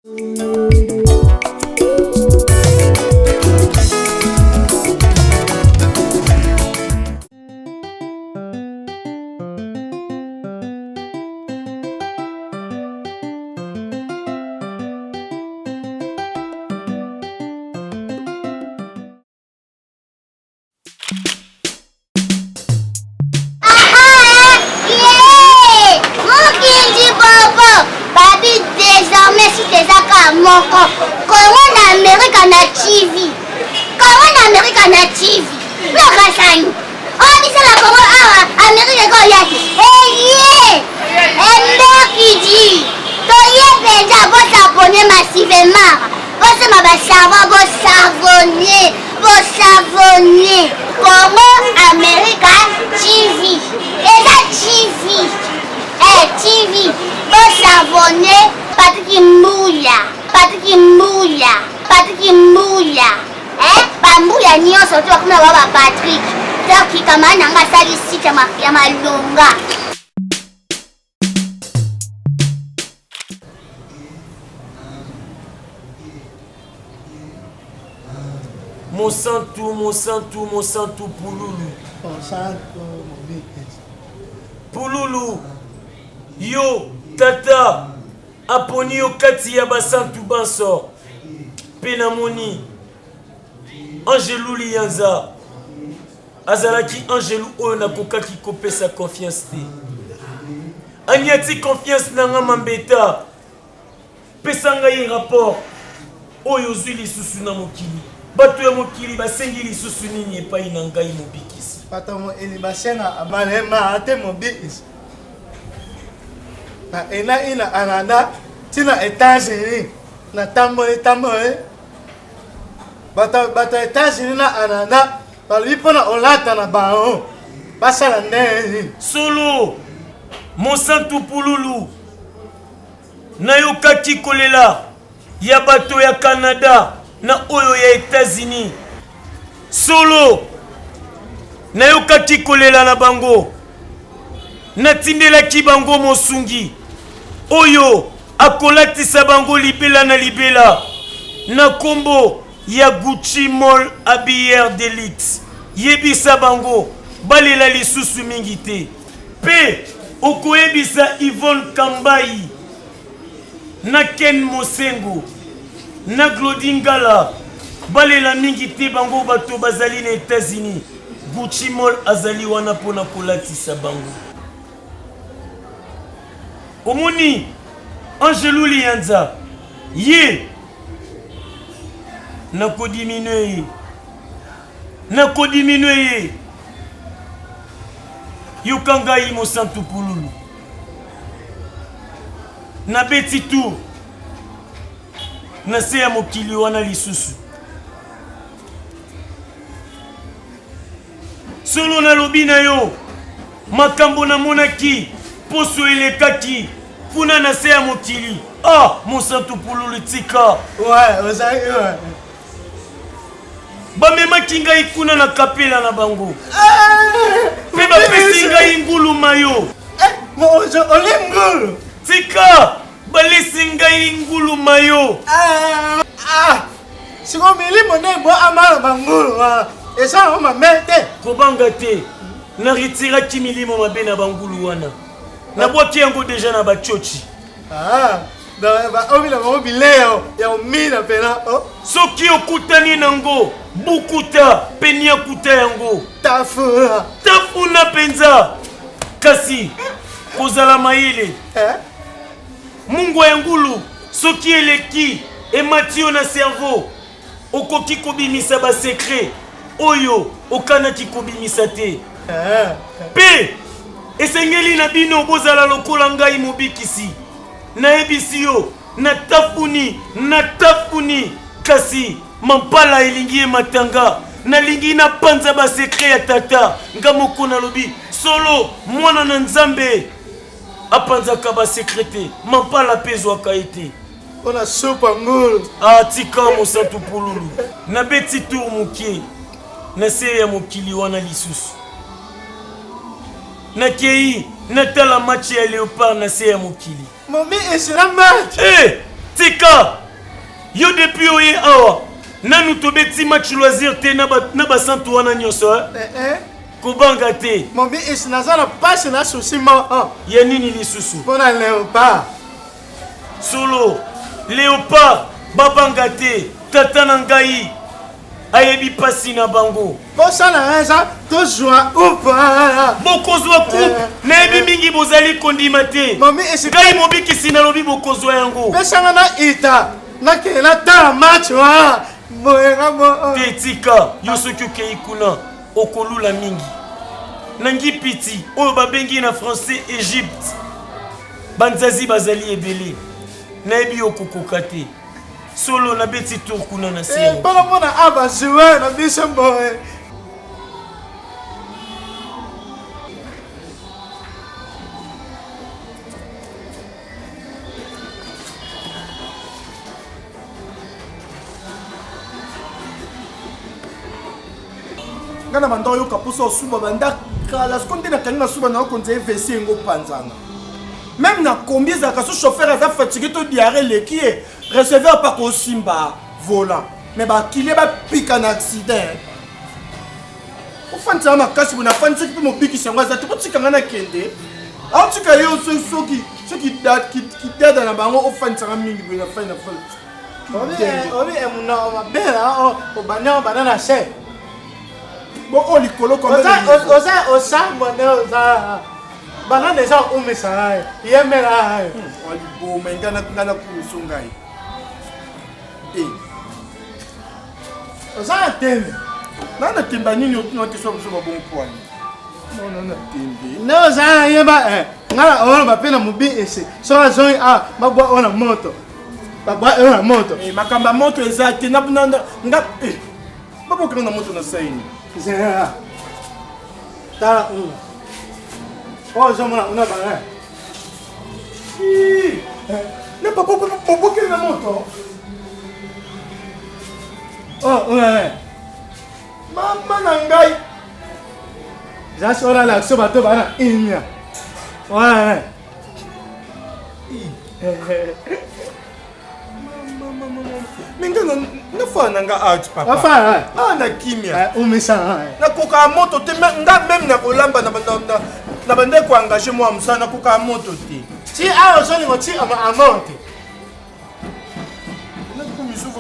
Moko kongo na amerika na tv, kongo na amerika na tv, lokasani oyo biso na kongo awa amerika ekoya te. Eye emberkidi toye mpenza, bosabone massivement, bosema basavon, bosavone, bosavone. Congo America TV eza TV, eh, TV, bosavone. Patrik Mbuya, Patrik Mbuya, Patrik Mbuya, eh, bambuya nyonso to bakoma ba ba Patrick. Donc kamara na nga asali site ya malonga. Mosantu, mosantu, mosantu pululu. Mosantu mobikisi. Pululu, yo tata aponi yo kati ya basantu banso, mpe namoni Angelu Liyanza azalaki angelu oyo nakokaki kopesa confiance te. Aniati confiance na nga mambeta. Pesa ngai rapport oyo ozwi lisusu na mokili. Bato ya mokili basengi lisusu nini epai na ngai mobikisi? Bato moili basenga abalema te mobikisi. Na ena ina ananda tina Etats-Unis na tamboli tamboli bato bato ya Etats-Unis na ananda balobi mpo na olata na bango basala ndenge nini? Solo mosantu pululu, nayokaki kolela ya bato ya Canada na oyo ya Etats-Unis. Solo nayokaki kolela na bango, natindelaki bango mosungi oyo akolatisa bango libela na libela na nkombo ya Gucci Mall Habilleur Deluxe. Yebisa bango balela lisusu mingi te, mpe okoyebisa Yvonne Kambayi na Ken Mosengo na Glody Ngala balela mingi te, bango bato bazali na Etats-Unis. Gucci Mall azali wana mpo na kolatisa bango. Omoni Angelu Liyanza ye nakodiminue ye, nakodiminue ye. Yoka ngai mosantu pululu, nabeti tour na se ya mokili wana lisusu. Solo nalobi na yo, makambo namonaki poso elekaki kuna na se ya mokili. Ah, mosantu pululu, tika. Ouais, ozali ouais. Bamemaki ngai kuna na kapela na bango mpe bapesi ngai ngulu mayo. Oli ngulu. Tika, balesi ngai ngulu mayo. Sikoyo milimo nde bo amala bangulu wana eza yango mabe te. Kobanga te, naretiraki milimo mabe na bangulu wana, nabwaki yango deja na bacoci. Baomi na bango bilei ya omina mpena. Soki okutani nango, bukuta mpe niakuta yango. Tafuna. Tafuna mpenza. Kasi kozala mayele. Mungwa ya ngulu soki eleki emati yo na cerveau, okoki kobimisa basecret oyo okanaki kobimisa te. Mpe esengeli na bino bozala lokola ngai mobikisi. Nayebisi yo, natafuni, natafuni, kasi mampala elingi ematanga. Nalingi napanza basecret ya tata nga moko. Nalobi solo, mwana na Nzambe apanzaka basecret te, mampala mpe ezwaka ye te. Mpona supa ngulu. Atika mosantu pululu, nabeti tour moke na se ya mokili wana lisusu. Nakei natala match ya Leopard na se ya mokili. Momi esila match. Eh, tika. awa nanu tobeti match loisir te na basantu wana nyonso eh? Eh, eh. Kobanga te. Mon bi naza na pasi na souci moko. Ya nini lisusu? Mpo na leopard. Solo leopard babanga te, tata na ngai ayebi pasi na bango. Posa na ngai eza tozwa coupe. Bokozwa coupe. Eh, nayebi mingi bozali kondima te. Ngai mobikisi nalobi bokozwa yango. Pesanga na ita nakende natala match wana boyenga bo. Te tika yo soki okei kuna Okolula mingi. Na Ngipiti, oyo babengi na français Egypte, banzazi bazali ebele. Nayebi okokoka te. Solo nabeti tour kuna na se. Eh, mpona mona a ba joueur na biso boye. Nga na banda oyoka mposa osuba banda kala siko nde nakangi masuba na okonza evc yango panzana meme na kombi ezalaka so chauffeur aza fatigue to diare eleki ye receveur pa kosimba volant mais bakilie bapika na accident ofandisaka makasi boye nafandi soki mpe mobikisi yango aza te botika ngai nakende aotika yo soki soki kidada na bango ofandisaka mingi boye nafandi nafandi Obi emunoko mabe na obanda obanda na se. Bo oyo likolo oza osambwa nde oza banana eza oumisa ye yemela ye. Liboma nga nakumiso ngai. Oza na tembe. Na na tembe nini otuna question biso babongo poani. Non na tembe. Nde oza na yeba eh nga na oloba mpe na mobi ese soki azongi awa babwa oyo na moto. Babwa oyo na moto. Eh makambo ya moto eza te na nga eh babokanga na moto na saini. Zela. Tala oyo. Oyo ozomona una bana. Na papa bobokeli na moto. Oh, ouais. Mama na ngai. Zasi wana la so bato bana imia. Ouais. Me nga nafana na nga out papa. Afana. Ah na kimia. Umisa. Nakoka moto te nga meme na kolamba na na bande ko engager moi mosala nakoka moto te. Ti awa ozolingo ti amonte.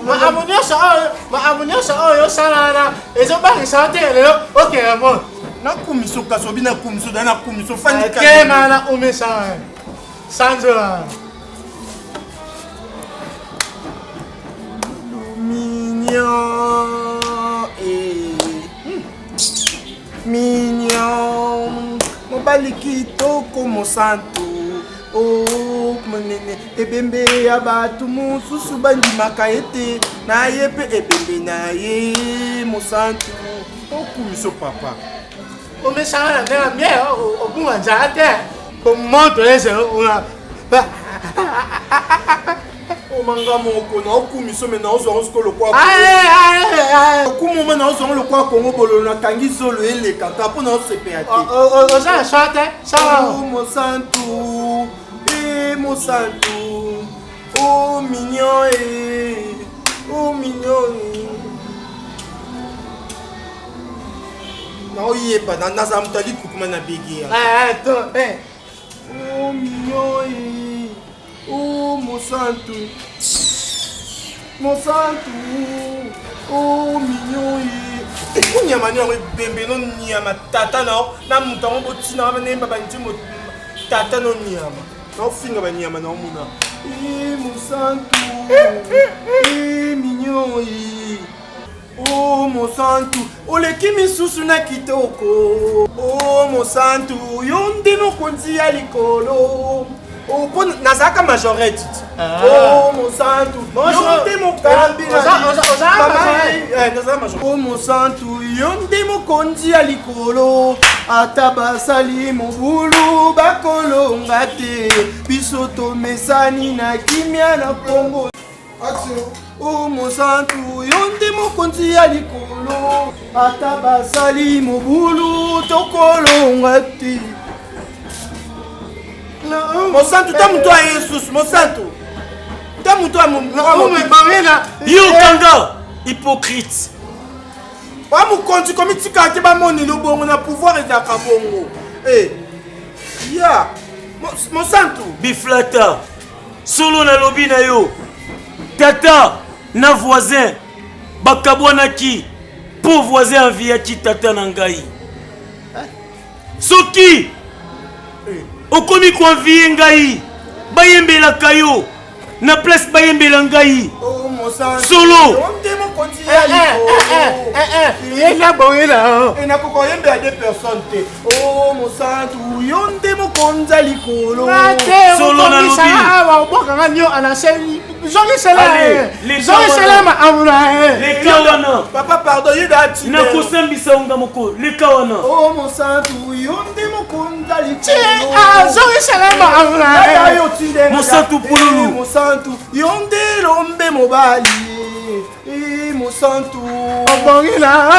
Makambo nyonso oyo makambo nyonso oyo osala wana ezobangisa yo te lelo okende moto. Nakumiso kasi obi nakumiso da nakumiso fandi kema na umisa sanzola. Mignon eh. Mignon mobali kitoko mosantu oh, monene ebembe ya bato mosusu bandimaka ete na ye mpe ebembe na ye mosantu okumiso papa omesana na ndenge mie obunga nzala te moto eze una omanga moko na okumiso me naozwa yango sikoyo lokwa okumoma naozwa yango lokwa kongo bololo nakangi zolo elekaka mpo naosepela te oza na swa te mosantu e mosantu o mignon e o mignon naoyeba nazala moto alikukuma na bege ya o mignon e Oh mosantu mosantu oh mignon ye onyama ni yango ebembe no nyama tata na na moto yango botina wana nayemba banzembo tata no nyama naofinga banyama na omona e mosantu e mignon ye O oh, mosantu oleki misusu na kitoko o oh, mosantu yo nde mokonzi ya likolo oh, mpo nazalaka majorette ah. o mosantu yo nde mokambi o mosantu yo nde mokonzi ya likolo ata basali mobulu bakolonga te biso tomesani na kimia na kongo O mosantu, yo nde mokonzi ya likolo, ata basali mobulu tokolonga te. Mosantu, ta moto aye susu, mosantu. Ta moto yo kanga hypocrite. Wa mokonzi komitikaka te bamoneli bongo na pouvoir ezalaka bongo. Eh. Ya mosantu biflata solo nalobi na yo tata na voisin bakabwanaki mpo voisin aviyaki tata na ngai. Soki okomi koenvie ngai bayembelaka yo na place bayembela ngai. Oh, solo. Yeza boyela nakoka koyembela deux personnes te. O mosantu yo nde mokonzi ya likolo. Solo nalobi. Awa obwakanga nio anase zongisela zongisela maamuna leka wana. Papa pardon ye da ti nakosambisa yo nga moko. Leka wana. O mosantu yo nde mokonzi ya likolo. Zongisela maamuna yo tinde Mosantu pululu. Mosantu yo nde lombe mobali. Mosantu. Obongila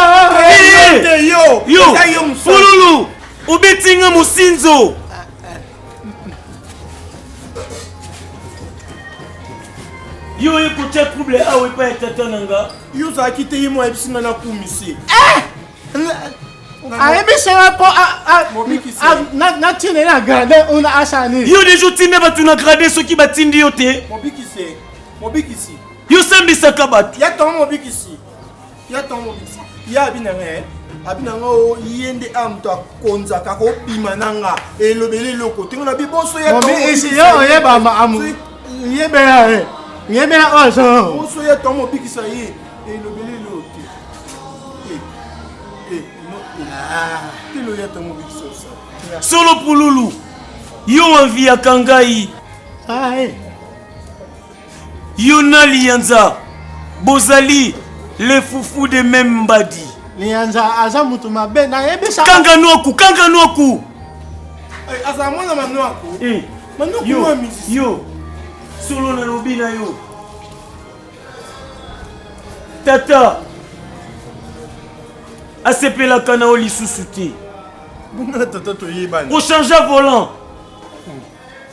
te yo. Yo. Pululu obeti nga mosinzo. Yo oye kotia trouble awa epai ya tata na nga. Yo ozalaki te ye mo ayebisi nga nakumisi. Ayebisanga mpo natinde na grade una asala nini? Yo deja otinda bato na grade soki batindi yo te. Mobikisi mobikisi. Yo sambisaka bato. Ya ntango mobikisi ya ntango mobikisi. Ya abi na nga abi na nga o ye nde a moto akonzaka akobima na nga. Elobeli eloko te. Nga na biboso ya mobikisi yo oyeba maamu yebela ye yebela oyo boso ya ntango mobikisa ye. Elobeli eloko te. Telo ya ntango mobikisa osala solo pululu yo enviaka ngai. Yo na liyanza bozali le fufu de même mbadi. Liyanza aza mutu mabe nayebisa. Kanga nwaku kanga nwaku. Azala mwana manwaku. Manwaku yo yo solo nalobi na yo. Tata asepelaka na yo lisusu te. Bonga tata toyebani. Ochange volant.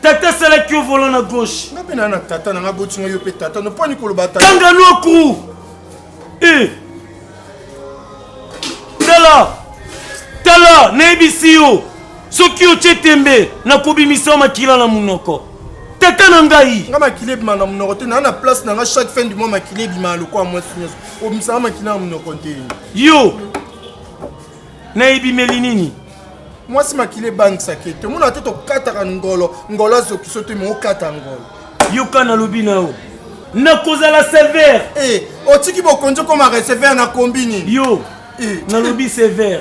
Tata asalaki yo volant na gauche. Nga mpe naa na tata na nga botinga yo mpe tata no mponi koloba tata. Kanga nwaku e tala tala nayebisi yo soki otie tembe nakobimisa yo makila na monoko. Tata na ngai. Nga makila ebima na monoko te naa na place na nga chaque fin du mois makila ebima lokola mwasi nyonso. Obimisaka makila na monoko te. Yo nayebimeli nini? Mwasi makila ebangisaka ete omona te tokataka ngolo ngolo azokiso te me okata ngolo. Yoka nalobi na yo nakozala sévère. Eh, otiki bokonzi okoma receveur na kombi nini? Yo nalobi sévère.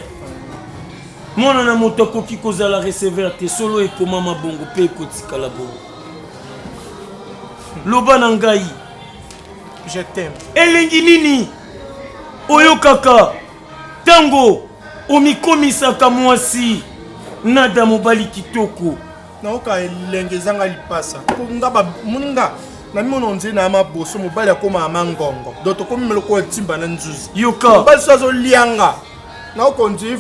Mwana na moto akoki kozala receveur te solo ekomama bongo mpe ekotikala bongo. Loba na ngai. Je t'aime. Elengi nini oyokaka ntango omikomisaka mwasi nada mobali kitoko? Nayoka elenge ezanga lipasa. Nga moninga namimona nzela na maboso mobali akóma ya mangongo. Donc tokomi lokola ntimba na nzuzi. Yoka. Mobali so azolianga nayoka nzela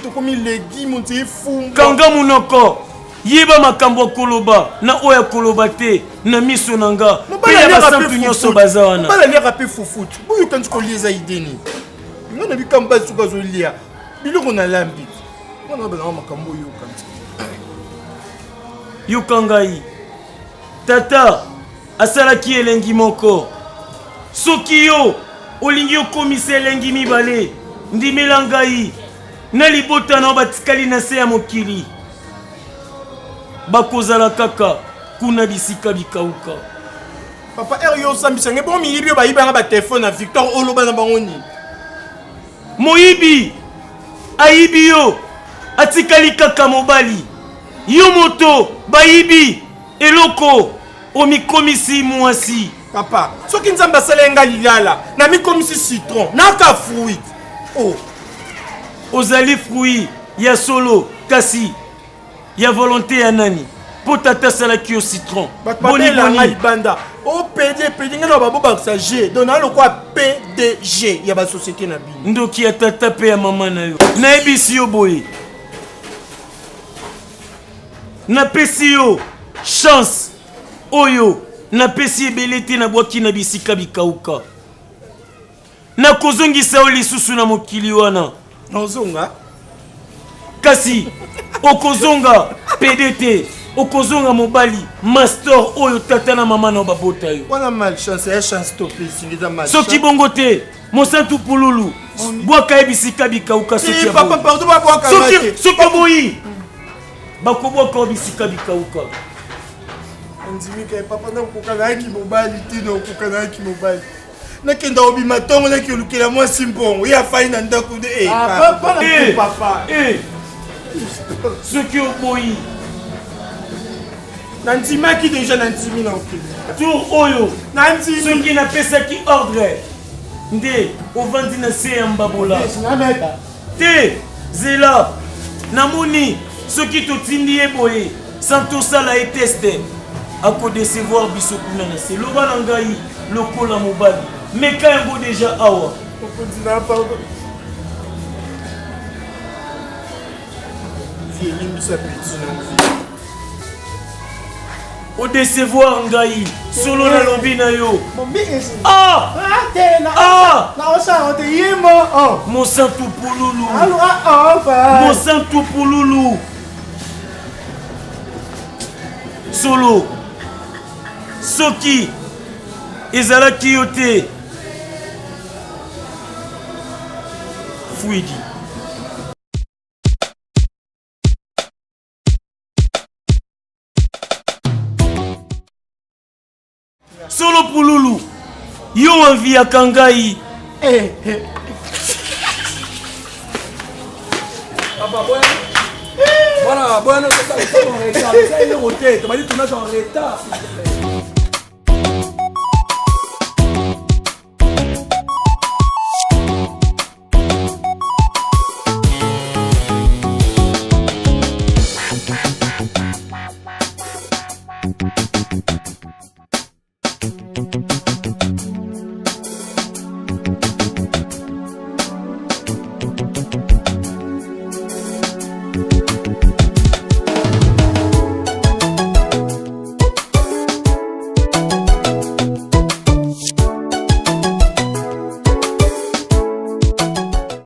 tokomi légume nzela fumbwa. Kanga monoko yeba makambo ya koloba na oyo ya koloba te na miso na nga. Mpe ya basantu nyonso baza wana. Mobali aliaka mpe fufu ti boyoka nti kolia eza ide nini? Nga na bika mobali soki azolia biloko nalambi wana bazanga makambo oyoka nti. Yoka ngai tata asalaki elengi moko. Soki yo olingi okomisa elengi mibale ndimela ngai na libota na yo batikali na se ya mokili bakozala kaka kuna bisika bikauka. Papa ere yo osambisa ngai bongo miyibi oyo bayibanga batelefone na Victor oloba na bango nini? Moyibi ayibi yo atikali kaka mobali. Yo moto bayibi eloko omikomisi mwasi. Papa soki nzambe asala ngai lilala namikomisi citron naka fruit. Oh. Ozali fruit ya solo kasi ya volonté ya nani? Mpo tata asalaki yo citron. Bato babelanga libanda o pd pd ngai na babobakisa g donc naa lokola pdg ya basociété na bino. Ndoki ya tata mpe ya mama na yo. Nayebisi yo boye napesi yo chance oyo. Napesi ebele te, nabwaki na bisika bikauka. Nakozongisa yo lisusu na mokili wana. Nazonga? Kasi okozonga pede te, okozonga mobali master oyo tata na mama na yo babota yo. Wana malchance ya chance topesi nde eza malchance. Soki bongo te, mosantu pululu, bwaka ye bisika bikauka soki Eh, papa, pardon, babwaka nga te. Soki oboyi, bakobwaka yo bisika bikauka. Andimi kai papa, nakoka nayaki mobali te, nakoka nayaki mobali. Nakenda kobima ntongo, naki olukela mwasi mbongo, ye afai na ndako nde. Eh, Ah, papa. papa, Eh, papa. eh. Soki oboyi. Nandimaki deja, nandimi na okende. Tour oyo. Nandimi. Soki napesaki ordre nde ovandi na se ya mbabola. Te, zela. Namoni soki totindi ye boye sans tosala ye teste, akodecevoir biso kuna na se. Loba na ngai lokola mobali, meka yango deja awa. Mokonzi na pardon. Vie limbisa petit na vie. Odecevoir ngai solo nalobi na yo. Ah! Ah! Na osala te ye mo. Oh. Mosantu pululu. Alo, ah, oh, ba. Mosantu pululu. Solo. Soki ezalaki yo te. Fuidi. Solo pululu, yo enviaka ngai. Eh, eh. Papa, boya. Voilà, boya, non, c'est ça, c'est en retard. C'est une route, tu m'as dit tournage en retard.